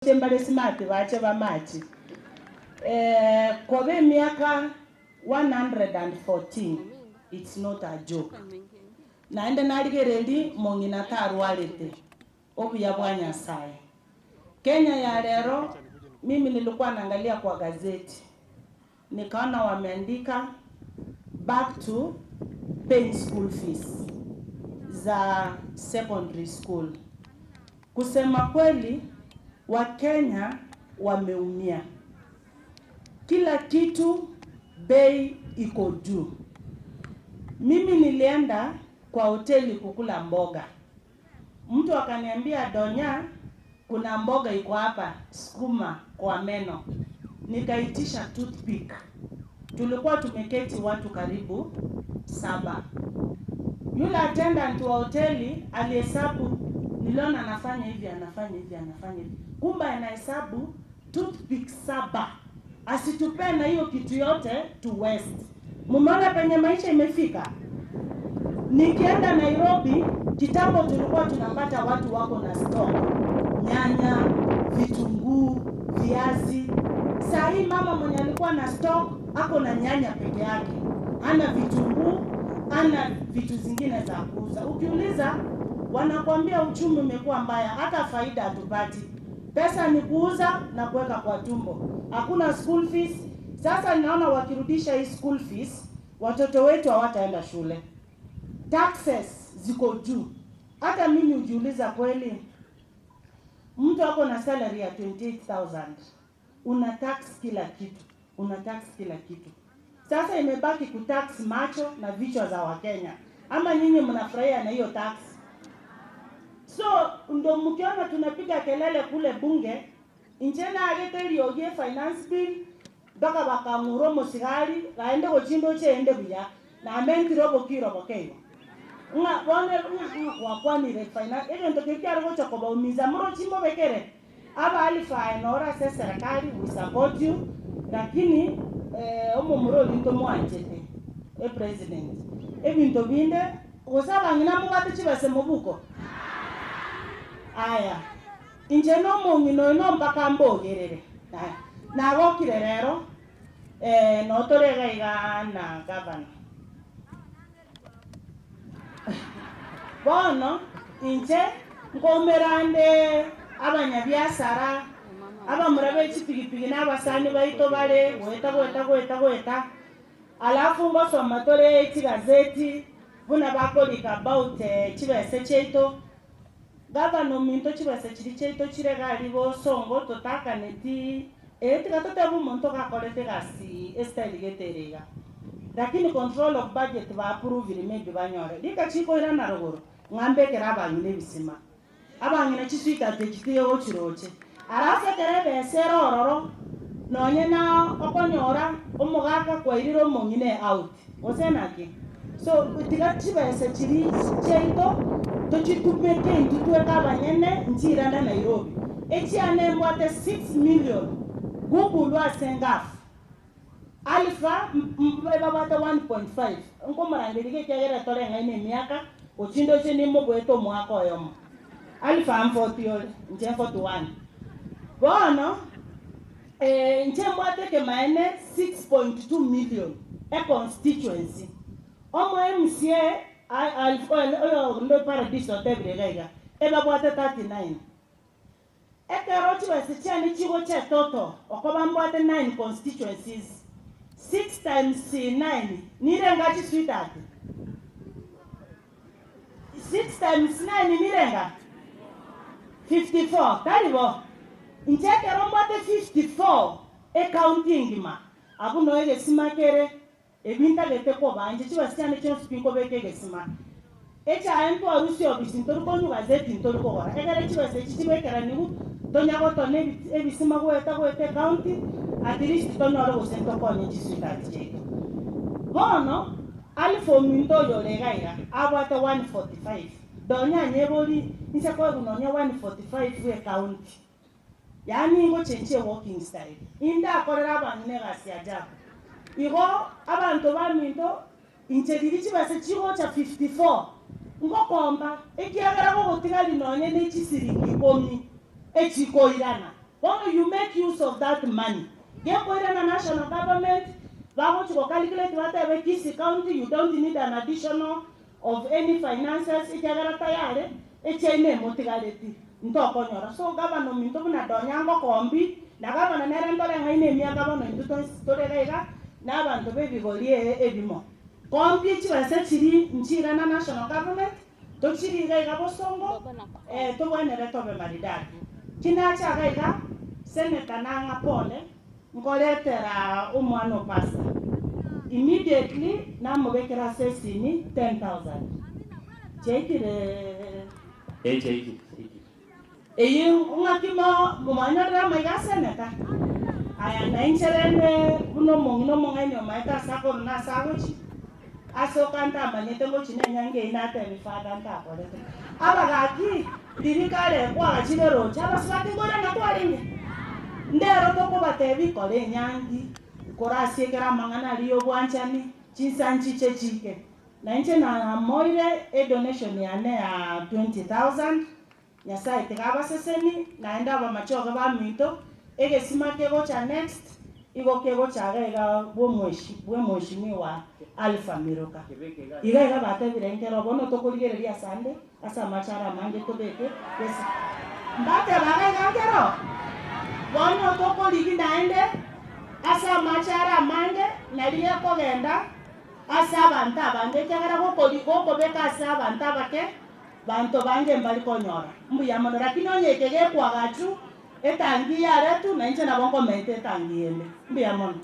Inche mbare smart bache bamache koba emiaka 114 it's not a joke. Naende narigereiri mong'ina tarwarete obuya bwa Nyasaye. Kenya ya rero mimi nilikuwa naangalia kwa gazeti nikaona wameandika back to paying school fees za secondary school. Kusema kweli Wakenya wameumia. Kila kitu bei iko juu. Mimi nilienda kwa hoteli kukula mboga. Mtu akaniambia Donya, kuna mboga iko hapa, sukuma kwa meno. Nikaitisha toothpick. Tulikuwa tumeketi watu karibu saba. Yule attendant wa hoteli alihesabu, niliona anafanya hivi, anafanya hivi, anafanya hivi. Kumbe anahesabu toothpick saba. Asitupee na hiyo kitu yote to waste. Mumeona penye maisha imefika? Nikienda Nairobi, kitambo tulikuwa tunapata watu wako na stock. Nyanya, vitunguu, viazi. Saa hii mama mwenye alikuwa na stock ako na nyanya peke yake. Hana vitunguu, hana vitu zingine za kuuza. Ukiuliza wanakuambia uchumi umekuwa mbaya, hata faida hatupati. Pesa ni kuuza na kuweka kwa tumbo. Hakuna school fees. Sasa ninaona wakirudisha hii school fees, watoto wetu hawataenda shule. Taxes ziko juu. Hata mimi hujiuliza kweli, mtu ako na salary ya 28,000, una tax kila kitu, una tax kila kitu. Sasa imebaki kutax macho na vichwa za Wakenya. Ama nyinyi mnafurahia na hiyo tax? So ndo mkiona tunapiga kelele kule bunge, inche nagete eriogi e finance bill mpaka bakang'ura omosigari gaende gochinda oche ende buya namentire obokiro boke igo. Ng'a bono ng'a ng'a gwakwanire finance egento keria kiare gocha kobaumiza morochi mobekere aba alifae noro ase eserekari we support you lakini omomura oria ntomwanchete e president ebinto binde gose abang'ina mobwate chibese mobuko? Aya, inche na omong'ina oyo no mpaka mbogerere. Aya, nagokire rero no tore iga iga na gavana. Bono inche nkoumera nde abanyabiasara, abamura be chipigipigi na abasani baito bare goeta goeta goeta goeta, alafu ngosoma tore chigazeti buna bakorika about chibese chiaito. Gavana ominto chibesa chiria chiaito chire iga aria bosongo totakaneti ee tiga totebe omonto gakorete egasi estyle gete ere iga. Lakini control of budget ba approvire maybe banyore. Rika chikoirana rogoro ng'a mbekere abang'ina ebisima. Abang'ina chisweetheart echi tiga gochiroche. Alafu ekero ebesa ere ororo nonye na okonyora omogaka kwairire omong'ina out. Gose naki? So tiga chibesa chiria chiaito tochitumeke intwe tweka abanyene nchirande Nairobi. Echiane mbwate 6 million google ase engafu. Alpha babwate 1.5 nkomorangeria iga ekiagera toreng'aine emiaka gochia ndoche nimobuete omwaka oyomo. Alpha 40 ore inche 41. Bono inche mbwate ekemaene 6.2 million e constituency. Omo MCA oyo onde Paradiso otebire iga iga, ebabwate 39. Ekero chibesa chiane chigocha etoto, okoba mbwate nine constituencies, six times nine nirenga chisweetheart? Six times nine nirenga? 54, tari bo? Inche ekero mbwate 54 ecounty engima, abwo noo egesima kere. Ebi ntagete koba, inche chibesa chiane chionsi pi nkobeka egesima. Echae ntwarusia obisi ntori konywa gazeti ntori kogora. Egere chibesa echi chibekeraniwu tonya gotona ebisima goeta goeta ecounty at least tonyore gose ntokonye chisweetheart chiaito. Bono Alpha ominto oyo ore iga iga abwate 145 donya anyebori inse koegwa nonya 145 ecounty. Yaani ngochenchie walking style, indakorere abang'ina egasi ajabu. Igo abanto baminto inche riria chibesa chigocha 54 ngokomba ekiagera gogotigari nonye ne chisiringi ikomi echikoirana. Bono you make use of that money. Gekoirana national government, bagochi go calculate batebe Kisii county you don't need an additional of any finances ekiagera tayari echiaino emotigareti ntokonyora. So gavana ominto buna Donyango Kombi na gavana nere ntoreng'aine emiaka bono intwe twensi tore iga iga na abanto b'ebigori ebimo. Kombi chibesa chiri nchiirana national government tochiri iga iga bosongo eh tobwenere tobe maridadi. Ki nacha iga iga senator nang'a pole nkoretera omwana o pastor immediately namobekera ase esimi 10,000 chiaikire. Ee chiaikire chiaikire. Eyio ng'aki mwanyorire amaiga a seneta? Aya nainche rende buna omong'ina omong'aini omaete ase akorwa na ase agochia, ase oka ntamanyete ngochia nenyangi eyio natebi father ntakorete. Abagaki riria kare kwagachire roche abasubati nkorana kwarenge? Ndero tokobatebia kora enyangi, korasiekere amang'ana aria yobwanchani, chinsa nchiche chike. Nainche namoire edonation yane ya 20,000. Nyasae tiga abaseseni naende abamachoge baminto, egesima kegocha next igo kegocha iga iga bw'omweshimiwa Alpha Miroka. Iga iga batebire nkero bono tokorigereria asande ase amache are amange tobeke gese. Mbateba iga iga nkero bono tokorigi naende ase amache are amange nari gekogenda ase abanto abange ekiagera gokobeka ase abanto abake Banto bange mbari konyora. Mbuya mono, lakini onye eke gekwagachu etangi yaretu, nainche nabo nkomenta etangi ende. Mbuya mono.